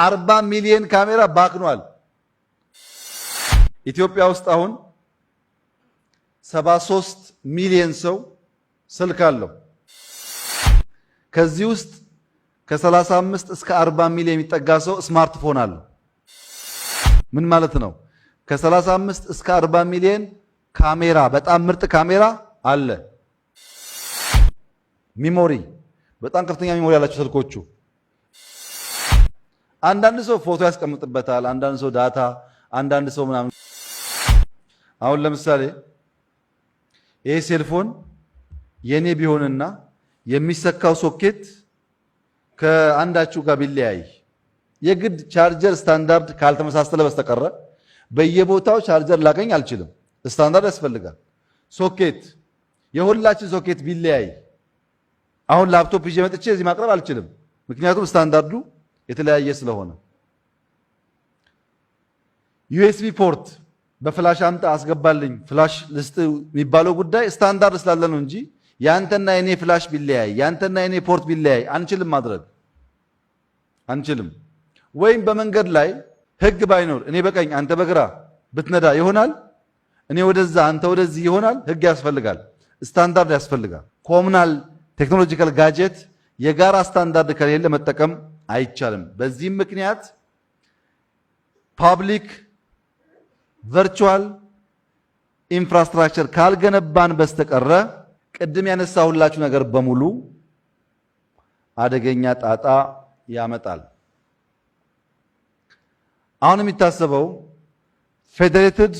40 ሚሊዮን ካሜራ ባክኗል። ኢትዮጵያ ውስጥ አሁን 73 ሚሊዮን ሰው ስልክ አለው። ከዚህ ውስጥ ከ35 እስከ 40 ሚሊዮን የሚጠጋ ሰው ስማርትፎን አለው። ምን ማለት ነው? ከ35 እስከ 40 ሚሊዮን ካሜራ፣ በጣም ምርጥ ካሜራ አለ። Memory፣ በጣም ከፍተኛ memory ያላቸው ስልኮቹ። አንዳንድ ሰው ፎቶ ያስቀምጥበታል፣ አንዳንድ ሰው data፣ አንዳንድ ሰው ምናምን። አሁን ለምሳሌ ይሄ cellphone የኔ ቢሆንና የሚሰካው ሶኬት ከአንዳችሁ ጋር ቢለያይ፣ የግድ charger standard ካልተመሳሰለ በስተቀረ በየቦታው ቻርጀር ላገኝ አልችልም። ስታንዳርድ ያስፈልጋል። ሶኬት፣ የሁላችን ሶኬት ቢለያይ አሁን ላፕቶፕ ይዤ መጥቼ እዚህ ማቅረብ አልችልም። ምክንያቱም ስታንዳርዱ የተለያየ ስለሆነ። USB port በ flash አምጣ አስገባልኝ፣ flash ልስጥ የሚባለው ጉዳይ ስታንዳርድ ስላለ ነው እንጂ ያንተና የኔ flash ቢለያይ፣ ያንተና የኔ port ቢለያይ አንችልም፣ ማድረግ አንችልም። ወይም በመንገድ ላይ ህግ ባይኖር እኔ በቀኝ አንተ በግራ ብትነዳ ይሆናል። እኔ ወደዛ አንተ ወደዚህ ይሆናል። ህግ ያስፈልጋል፣ ስታንዳርድ ያስፈልጋል። Communal technological gadget የጋራ ስታንዳርድ ከሌለ መጠቀም አይቻልም። በዚህም ምክንያት public virtual infrastructure ካልገነባን በስተቀረ ቅድም ያነሳሁላችሁ ነገር በሙሉ አደገኛ ጣጣ ያመጣል። አሁን የሚታሰበው federated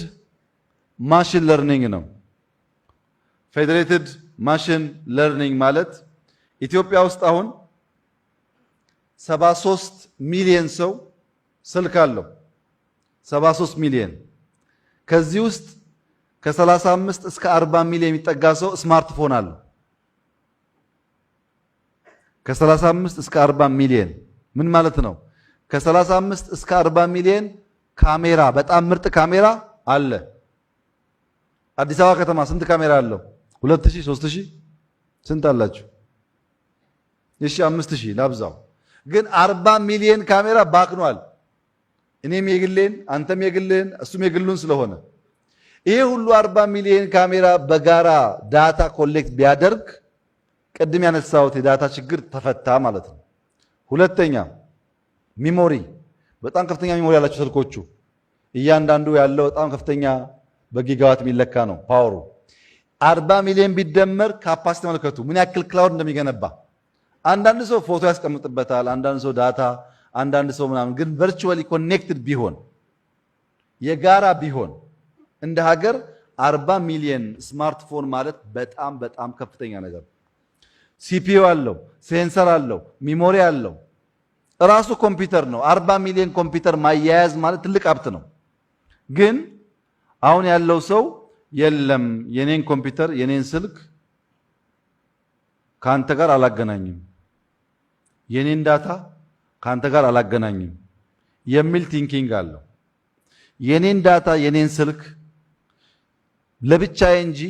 machine learning ነው። Federated machine learning ማለት ኢትዮጵያ ውስጥ አሁን 73 ሚሊዮን ሰው ስልክ አለው። 73 ሚሊዮን። ከዚህ ውስጥ ከ35 እስከ 40 ሚሊዮን የሚጠጋ ሰው ስማርትፎን አለው። ከ35 እስከ 40 ሚሊዮን ምን ማለት ነው? ከ35 እስከ 40 ሚሊዮን ካሜራ፣ በጣም ምርጥ ካሜራ አለ። አዲስ አበባ ከተማ ስንት ካሜራ አለው? 2000፣ 3000፣ ስንት አላችሁ? እሺ፣ 5000 ላብዛው። ግን 40 ሚሊዮን ካሜራ ባክኗል። እኔም የግሌን፣ አንተም የግልህን፣ እሱም የግሉን ስለሆነ ይሄ ሁሉ 40 ሚሊዮን ካሜራ በጋራ data collect ቢያደርግ ቅድም ያነሳሁት የ data ችግር ተፈታ ማለት ነው። ሁለተኛ memory፣ በጣም ከፍተኛ memory ያላቸው ስልኮቹ እያንዳንዱ ያለው በጣም ከፍተኛ በ gigawatt የሚለካ ነው power ኡ። 40 ሚሊዮን ቢደመር capacity ተመልከቱ ምን ያክል cloud እንደሚገነባ። አንዳንድ ሰው ፎቶ ያስቀምጥበታል፣ አንዳንድ ሰው data፣ አንዳንድ ሰው ምናምን። ግን virtually connected ቢሆን፣ የጋራ ቢሆን እንደ ሀገር 40 ሚሊዮን ስማርትፎን ማለት በጣም በጣም ከፍተኛ ነገር ነው። CPU አለው፣ sensor አለው፣ memory አለው። ራሱ ኮምፒውተር ነው። 40 ሚሊዮን ኮምፒውተር ማያያዝ ማለት ትልቅ ሀብት ነው። ግን አሁን ያለው ሰው የለም፣ የኔን ኮምፒውተር የኔን ስልክ ከአንተ ጋር አላገናኝም፣ የኔን data ከአንተ ጋር አላገናኝም የሚል thinking አለው። የኔን data የኔን ስልክ ለብቻዬ እንጂ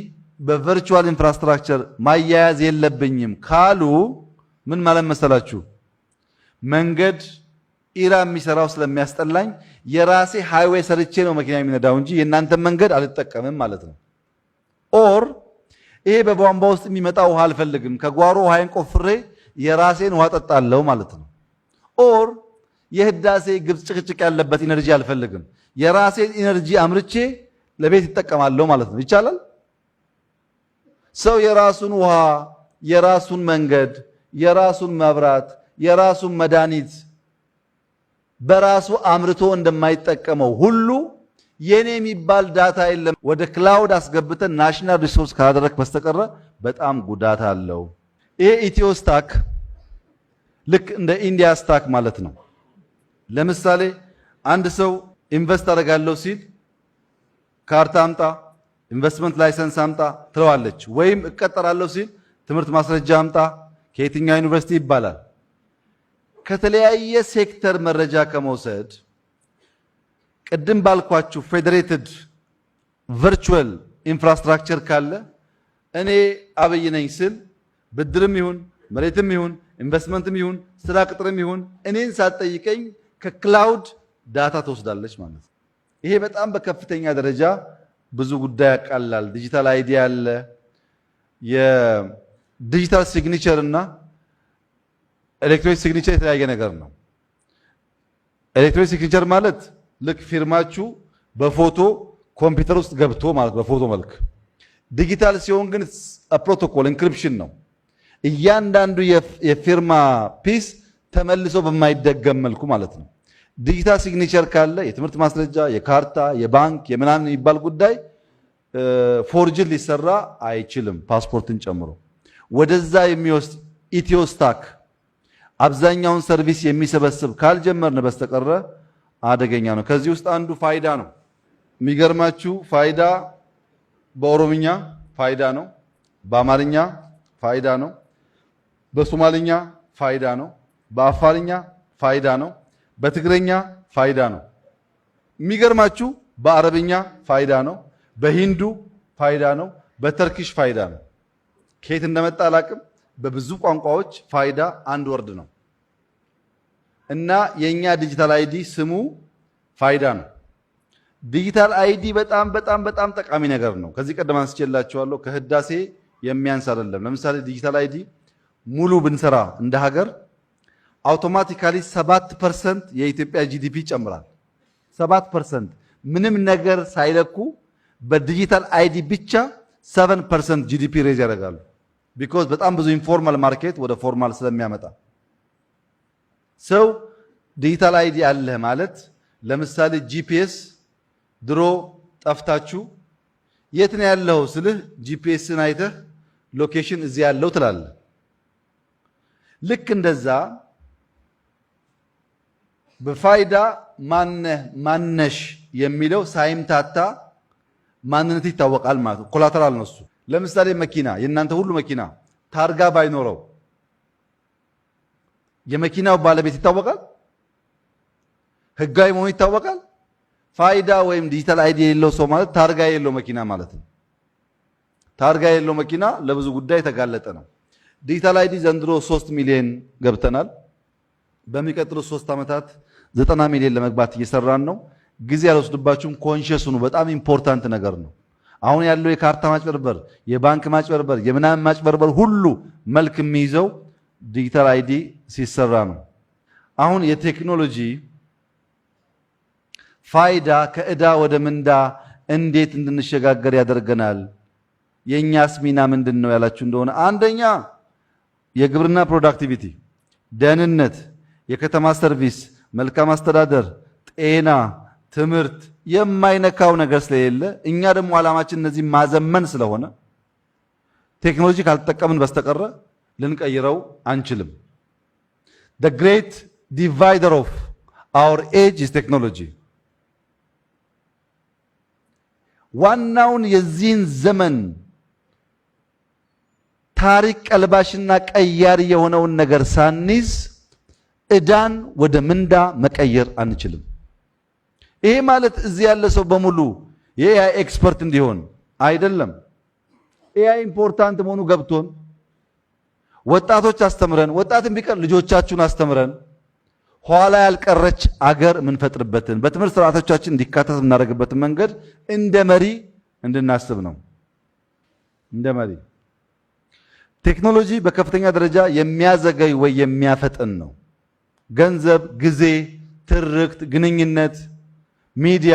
በ virtual infrastructure ማያያዝ የለብኝም ካሉ ምን ማለት መሰላችሁ? መንገድ ኢራ የሚሰራው ስለሚያስጠላኝ የራሴ highway ሰርቼ ነው መኪና የምነዳው እንጂ የእናንተን መንገድ አልጠቀምም ማለት ነው። Or ይሄ በቧንቧ ውስጥ የሚመጣ ውሃ አልፈልግም፣ ከጓሮ ውሃዬን ቆፍሬ የራሴን ውሃ ጠጣለሁ ማለት ነው። Or የህዳሴ ግብፅ ጭቅጭቅ ያለበት energy አልፈልግም፣ የራሴን energy አምርቼ ለቤት እጠቀማለሁ ማለት ነው። ይቻላል። ሰው የራሱን ውሃ፣ የራሱን መንገድ፣ የራሱን መብራት፣ የራሱን መድኃኒት በራሱ አምርቶ እንደማይጠቀመው ሁሉ የኔ የሚባል data የለም። ወደ cloud አስገብተን national resource ካላደረክ በስተቀረ በጣም ጉዳት አለው። ይሄ ኢትዮ stack ልክ እንደ India stack ማለት ነው። ለምሳሌ አንድ ሰው invest አደርጋለሁ ሲል ካርታ አምጣ፣ investment license አምጣ ትለዋለች። ወይም እቀጠራለሁ ሲል ትምህርት ማስረጃ አምጣ፣ ከየትኛው ዩኒቨርሲቲ ይባላል። ከተለያየ ሴክተር መረጃ ከመውሰድ ቅድም ባልኳችሁ federated virtual infrastructure ካለ እኔ አብይ ነኝ ስል ብድርም ይሁን፣ መሬትም ይሁን፣ ኢንቨስትመንትም ይሁን፣ ስራ ቅጥርም ይሁን እኔን ሳትጠይቀኝ ከ cloud data ትወስዳለች ማለት ነው። ይሄ በጣም በከፍተኛ ደረጃ ብዙ ጉዳይ ያቃላል። Digital ID አለ። የ digital signature እና electronic signature የተለያየ ነገር ነው። Electronic signature ማለት ልክ ፊርማችሁ በፎቶ ኮምፒውተር ውስጥ ገብቶ ማለት በፎቶ መልክ። ዲጂታል ሲሆን ግን protocol encryption ነው። እያንዳንዱ የፊርማ piece ተመልሶ በማይደገም መልኩ ማለት ነው። Digital signature ካለ የትምህርት ማስረጃ፣ የካርታ፣ የባንክ፣ የምናምን የሚባል ጉዳይ forged ሊሰራ አይችልም፣ ፓስፖርትን ጨምሮ። ወደዛ የሚወስድ ኢትዮ stack አብዛኛውን service የሚሰበስብ ካልጀመርን በስተቀረ አደገኛ ነው። ከዚህ ውስጥ አንዱ ፋይዳ ነው። የሚገርማችሁ ፋይዳ በኦሮምኛ ፋይዳ ነው፣ በአማርኛ ፋይዳ ነው፣ በሶማልኛ ፋይዳ ነው፣ በአፋርኛ ፋይዳ ነው፣ በትግረኛ ፋይዳ ነው። የሚገርማችሁ በአረብኛ ፋይዳ ነው፣ በሂንዱ ፋይዳ ነው፣ በ Turkish ፋይዳ ነው። ከየት እንደመጣ አላቅም። በብዙ ቋንቋዎች ፋይዳ አንድ word ነው እና የኛ digital ID ስሙ ፋይዳ ነው። Digital ID በጣም በጣም በጣም ጠቃሚ ነገር ነው። ከዚህ ቀደም አንስቼላችኋለሁ። ከህዳሴ የሚያንስ አይደለም። ለምሳሌ digital ID ሙሉ ብንሰራ እንደ ሀገር automatically 7% የኢትዮጵያ GDP ይጨምራል። 7% ምንም ነገር ሳይለኩ በ digital ID ብቻ 7% GDP raise ያደርጋሉ። Because በጣም ብዙ informal market ወደ formal ስለሚያመጣ። ሰው digital ID አለህ ማለት ለምሳሌ GPS፣ ድሮ ጠፍታችሁ የት ነው ያለው ስልህ GPS ን አይተህ location እዚህ ያለው ትላለህ። ልክ እንደዛ በፋይዳ ማነህ ማነሽ የሚለው ሳይምታታ ማንነት ይታወቃል ማለት ነው። Collateral ነው እሱ። ለምሳሌ መኪና፣ የእናንተ ሁሉ መኪና ታርጋ ባይኖረው የመኪናው ባለቤት ይታወቃል፣ ህጋዊ መሆኑ ይታወቃል። ፋይዳ ወይም digital ID የሌለው ሰው ማለት ታርጋ የሌለው መኪና ማለት ነው። ታርጋ የሌለው መኪና ለብዙ ጉዳይ የተጋለጠ ነው። Digital ID ዘንድሮ 3 ሚሊዮን ገብተናል። በሚቀጥሉት 3 ዓመታት 90 ሚሊዮን ለመግባት እየሰራን ነው። ጊዜ ያልወስድባችሁም፣ conscious ሁኑ። በጣም important ነገር ነው። አሁን ያለው የካርታ ማጭበርበር፣ የባንክ ማጭበርበር፣ የምናምን ማጭበርበር ሁሉ መልክ የሚይዘው digital ID ሲሰራ ነው። አሁን የቴክኖሎጂ ፋይዳ ከዕዳ ወደ ምንዳ እንዴት እንድንሸጋገር ያደርገናል? የእኛስ ሚና ምንድን ነው ያላችሁ እንደሆነ፣ አንደኛ የግብርና productivity፣ ደህንነት፣ የከተማ service፣ መልካም አስተዳደር፣ ጤና፣ ትምህርት የማይነካው ነገር ስለሌለ፣ እኛ ደግሞ ዓላማችን እነዚህ ማዘመን ስለሆነ ቴክኖሎጂ ካልተጠቀምን በስተቀረ ልንቀይረው አንችልም። The great divider of our age is technology። ዋናውን የዚህን ዘመን ታሪክ ቀልባሽና ቀያሪ የሆነውን ነገር ሳንይዝ ዕዳን ወደ ምንዳ መቀየር አንችልም። ይሄ ማለት እዚህ ያለ ሰው በሙሉ የ AI expert እንዲሆን አይደለም። AI important መሆኑ ገብቶን ወጣቶች አስተምረን፣ ወጣትን ቢቀር ልጆቻችሁን አስተምረን ኋላ ያልቀረች አገር የምንፈጥርበትን፣ በትምህርት ስርዓቶቻችን እንዲካተት የምናደርግበትን መንገድ እንደ መሪ እንድናስብ ነው። እንደ መሪ ቴክኖሎጂ በከፍተኛ ደረጃ የሚያዘገይ ወይ የሚያፈጥን ነው። ገንዘብ፣ ጊዜ፣ ትርክት፣ ግንኙነት፣ ሚዲያ፣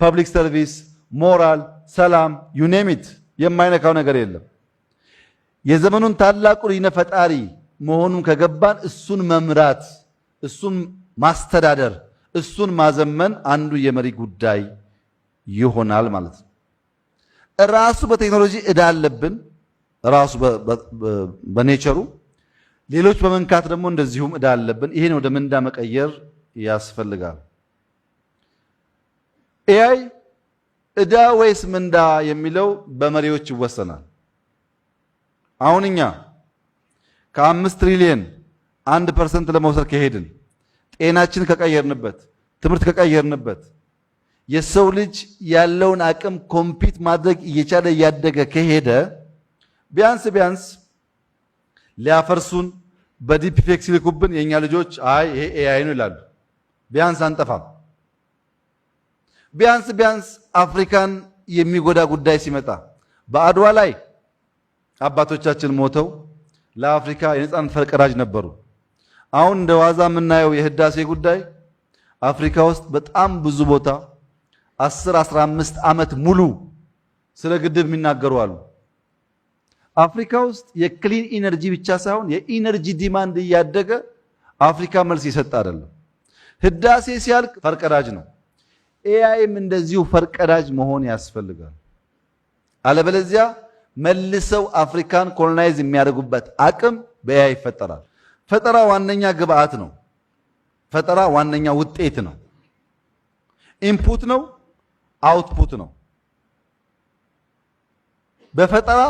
public service፣ ሞራል፣ ሰላም፣ you name it፣ የማይነካው ነገር የለም። የዘመኑን ታላቁ ልዩነት ፈጣሪ መሆኑን ከገባን እሱን መምራት፣ እሱን ማስተዳደር፣ እሱን ማዘመን አንዱ የመሪ ጉዳይ ይሆናል ማለት ነው። ራሱ በቴክኖሎጂ ዕዳ አለብን። ራሱ በ nature ኡ ሌሎች በመንካት ደግሞ እንደዚሁም ዕዳ አለብን። ይሄን ወደ ምንዳ መቀየር ያስፈልጋል። AI ዕዳ ወይስ ምንዳ የሚለው በመሪዎች ይወሰናል። አሁን እኛ ከ5 ትሪሊየን 1% ለመውሰድ ከሄድን፣ ጤናችን ከቀየርንበት፣ ትምህርት ከቀየርንበት፣ የሰው ልጅ ያለውን አቅም compete ማድረግ እየቻለ እያደገ ከሄደ፣ ቢያንስ ቢያንስ ሊያፈርሱን በ deep fake ሲልኩብን የእኛ ልጆች አይ ይሄ AI ነው ይላሉ። ቢያንስ አንጠፋም። ቢያንስ ቢያንስ አፍሪካን የሚጎዳ ጉዳይ ሲመጣ በአድዋ ላይ አባቶቻችን ሞተው ለአፍሪካ የነጻነት ፈርቀዳጅ ነበሩ። አሁን እንደ ዋዛ የምናየው የህዳሴ ጉዳይ አፍሪካ ውስጥ በጣም ብዙ ቦታ 10 15 ዓመት ሙሉ ስለ ግድብ የሚናገሩ አሉ። አፍሪካ ውስጥ የ clean energy ብቻ ሳይሆን የ energy demand እያደገ አፍሪካ መልስ የሰጠ አይደለም። ህዳሴ ሲያልቅ ፈርቀዳጅ ነው። AI ም እንደዚሁ ፈርቀዳጅ መሆን ያስፈልጋል። አለበለዚያ መልሰው አፍሪካን colonize የሚያደርጉበት አቅም በ AI ይፈጠራል። ፈጠራ ዋነኛ ግብአት ነው። ፈጠራ ዋነኛ ውጤት ነው። Input ነው፣ output ነው። በፈጠራ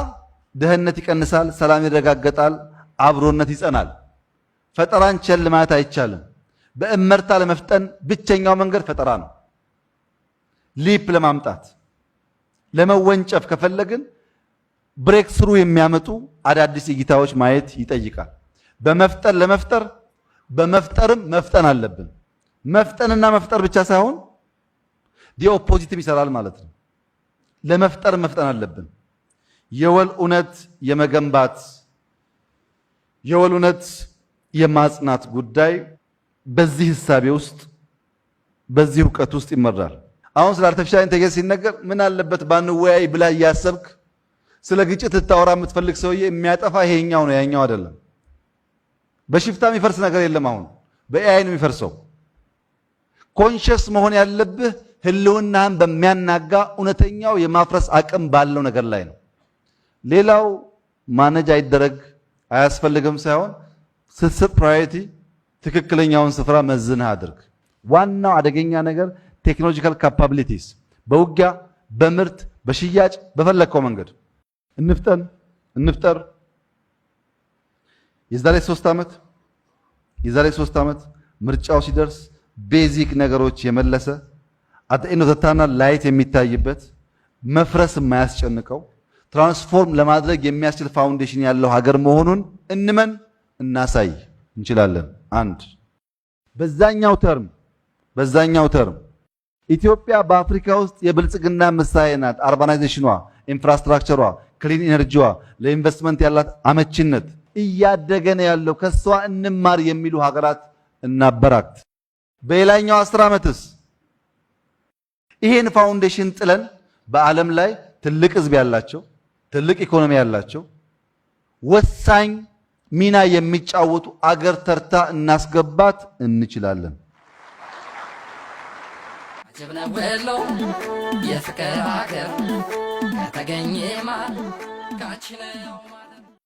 ድህነት ይቀንሳል፣ ሰላም ይረጋገጣል፣ አብሮነት ይጸናል። ፈጠራን ቸል ማለት አይቻልም። በእመርታ ለመፍጠን ብቸኛው መንገድ ፈጠራ ነው። Leap ለማምጣት፣ ለመወንጨፍ ከፈለግን breakthrough የሚያመጡ አዳዲስ እይታዎች ማየት ይጠይቃል። በመፍጠን ለመፍጠር በመፍጠርም መፍጠን አለብን። መፍጠንና መፍጠር ብቻ ሳይሆን the opposite ም ይሰራል ማለት ነው። ለመፍጠር መፍጠን አለብን። የወል እውነት የመገንባት፣ የወል እውነት የማጽናት ጉዳይ በዚህ ህሳቤ ውስጥ፣ በዚህ እውቀት ውስጥ ይመራል። አሁን ስለ artificial intelligence ሲነገር ምን አለበት ባንወያይ ብላ እያሰብክ ስለ ግጭት ልታወራ የምትፈልግ ሰውዬ የሚያጠፋ ይሄኛው ነው፣ ያኛው አይደለም። በሽፍታ የሚፈርስ ነገር የለም። አሁን በ AI ነው የሚፈርሰው። Conscious መሆን ያለብህ ህልውናህን በሚያናጋ እውነተኛው የማፍረስ አቅም ባለው ነገር ላይ ነው። ሌላው manage አይደረግ አያስፈልግም ሳይሆን ስትሰጥ priority ትክክለኛውን ስፍራ መዝነህ አድርግ። ዋናው አደገኛ ነገር technological capabilities በውጊያ፣ በምርት፣ በሽያጭ፣ በፈለግከው መንገድ እንፍጠን፣ እንፍጠር። የዛሬ 3 ዓመት ምርጫው ሲደርስ basic ነገሮች የመለሰ፣ at the end of the tunnel light የሚታይበት፣ መፍረስ የማያስጨንቀው፣ transform ለማድረግ የሚያስችል foundation ያለው ሀገር መሆኑን እንመን፣ እናሳይ። እንችላለን። አንድ በዛኛው term ኢትዮጵያ በአፍሪካ ውስጥ የብልጽግና ምሳሌ ናት። Urbanization ኗ፣ infrastructure ሯ፣ clean energy ዋ፣ ለኢንቨስትመንት ያላት አመቺነት እያደገ ነው ያለው። ከሷ እንማር የሚሉ ሀገራት እናበራክት። በሌላኛው 10 ዓመትስ ይሄን foundation ጥለን በዓለም ላይ ትልቅ ህዝብ ያላቸው፣ ትልቅ ኢኮኖሚ ያላቸው፣ ወሳኝ ሚና የሚጫወቱ አገር ተርታ እናስገባት እንችላለን። አጀብ ነው ወሎ የፍቅር አገር ከተገኘማ ካንቺ ነው ማለት።